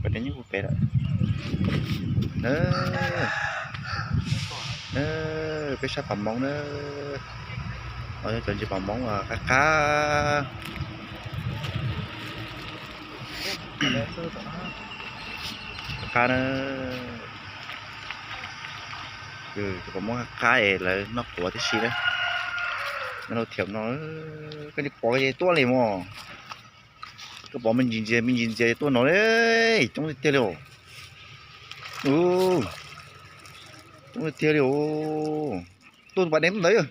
Pas dej nyob puag pem lawm na. Peb sab pas Hmoob na. Cov ntses pas Hmoob qab qab, qab qab na. Cov pas Hmoob qab qab es lawv noj quav tib si na. Nyob rau thiam no, koj li pom tuaj li mos. Koj pom me ntsis ntxias me ntsis ntxias tuaj no li, coob tiag tiag li os. Coob tiag tiag li os. Tuaj pas dej ntawd,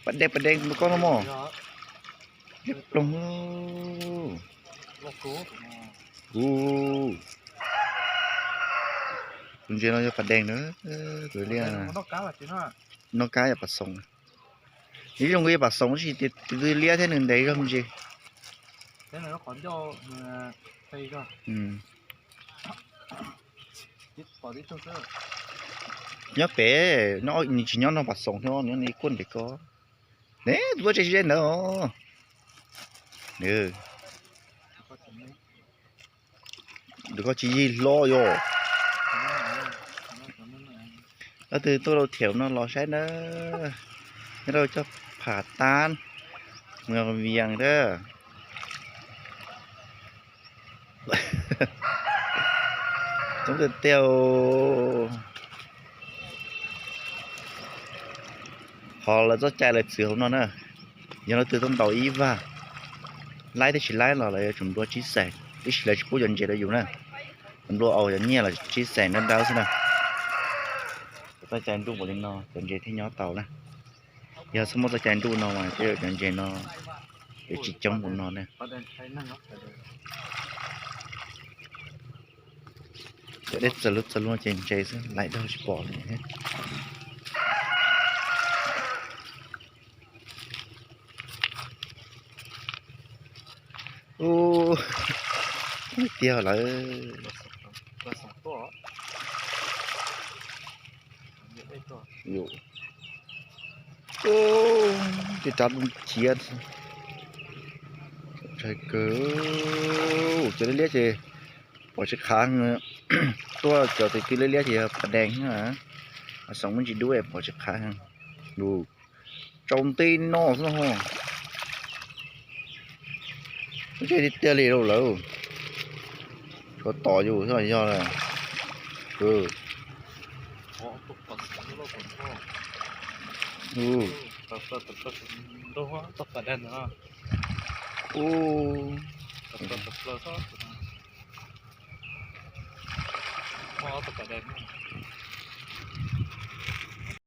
pas dej pas dej koj no mos. Liab ploog. Tus ntses no yog pas dej na, tus liab. Noj kab yog pas xoom. Nws zoo nkaus yog pas xoom tab sis tus liab thiab nws ntev zog me ntsis. Nyob pem, nws tsis nyob no pas xoom thiab, nws nyob ib kuaj ntes ko. Ne, tus tuaj tsev tsis ze ntawd os. Nws koj tsis yig hlo yog. Leej twg tuaj rau thiam no los saib na. Nyob rau cov Pham Tab, Muas Vias na. Coob tiag tiag. Qhov lawv txoj cai lawv txwv hauv no na, yog leej twg tuaj ntaus ib vag, laib thiab tsis laib los lawv yuav tsum nplua tsib xees, tab sis lawv tsis pub cov ntses rau yus na. Lawv nplua aus cov nyiaj los tsib xees dawb dawb xwb na. Cov txoj cai nruj npaum li no cov ntses thiaj nyob tau na. Yog txhob muaj txoj cai nruj no mas tej zaum cov ntses no yuav tsis coob npaum no na. Cov dej txawm luag txawm luag ces ntses xwb, laim dog tsis pom li. Ub, tiag lawm. Ub, tej rab dub ciab. Ntshai kawg. Cov liab liab ces pom tsis qhav. Tuaj cov tus twg liab liab ces yog pas dej, pas xoom me ntsis dub pom tsis qhav. Lus tsau nti no xwb no. Ub, tiag tiag li lauj lawm. Tshuav tom yus xwb yog. Ub,